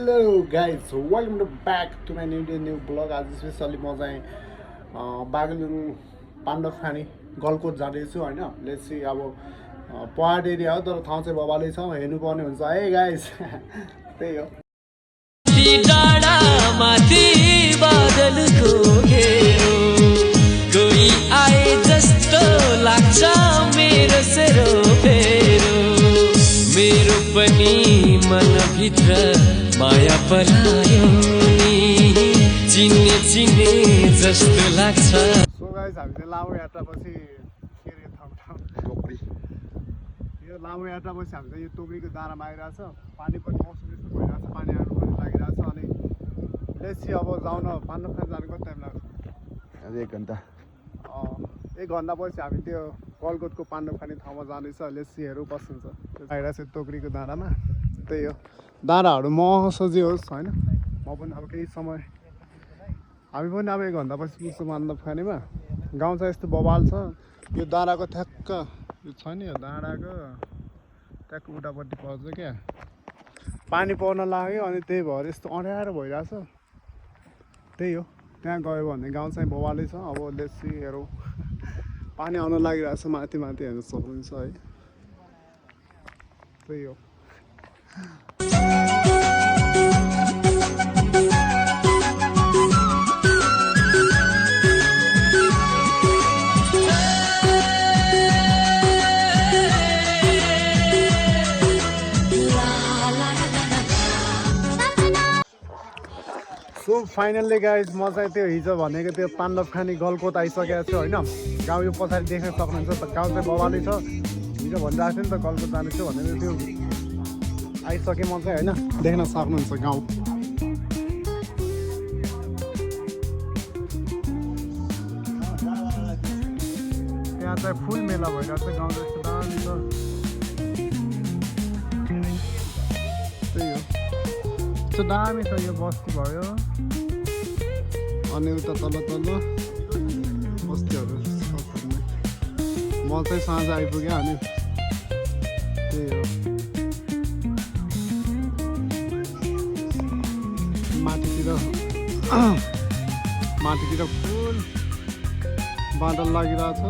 Hello guys, welcome back to my new vlog. आज specially म चाहिँ बागलुङ पाण्डव खानी गलकोट जाँदैछु हैन। लेट्स सी अब पहाड एरिया हो तर ठाउँ चाहिँ बबालै छ, हेर्नु पर्ने हुन्छ है गाइस। त्यही हो। डाँडा माथि बादलको घेरो कोही आए जस्तो लाग्छ मेरो सेरोफेरो मेरो पनि मनभित्र माया पलायो नि चिन्ने जस्तो लाग्छ। सो गाइस हामी चाहिँ लामो यात्रापछि के रे टोकरी यो लामो यात्रापछि हामी चाहिँ यो टोकरीको दारामा आइरहेछ। पानी पनि मौसम यस्तो भइरहेछ, पानी आउनु पनि लागिरहेछ। अनि लेट्स सी अब जाउन पाण्डव खानी जानु कति टाइम लाग्छ? अझै 1 घन्टा 1 घन्टापछि हामी त्यो गलकोटको पाण्डव खानी ठाउँमा जाँदैछ। लेट्स सी हेरौँ कस्तो हुन्छ। आइरहेछ टोकरीको दारामा। त्यही हो, दाराहरू महसजी होस् होइन। म पनि अब केही समय हामी पनि अब 1 घन्टापछि पुग्छौँ पाण्डव खानीमा। गाउँ चाहिँ यस्तो बवाल छ। यो दाराको ठ्याक्क यो छ नि, यो डाँडाको ट्याक्क उतापट्टि पर्छ क्या। पानी पर्न लाग्यो अनि त्यही भएर यस्तो अँध्यारो भइरहेछ। त्यही हो, त्यहाँ गयो भने गाउँ चाहिँ बवालै छ। अब लेट्स सी हेरौँ। पानी आउन लागिरहेछ, माथि माथि हेर्न सक्नुहुन्छ है। त्यही हो। सो फाइनल्ली गाइज म चाहिँ त्यो हिजो भनेको त्यो पाण्डव खानी गलकोट आइसकेको छु होइन। गाउँ यो पछाडि देख्न सक्नुहुन्छ। गाउँ चाहिँ बवालै छ। हिजो भनिरहेको थियो नि त गलकोट जानेछु भनेर, त्यो आइसकेँ म चाहिँ होइन। देख्न सक्नुहुन्छ गाउँ। त्यहाँ चाहिँ फुल मेला भइरहेको छ। गाउँ जस्तो दामी छ। त्यही हो, यस्तो दामी छ। यो बस्ती भयो अनि उता तल बस्तीहरू छ। म चाहिँ साँझ आइपुगेँ अनि त्यही हो। माथितिर फुल बादल लागिरहेछ।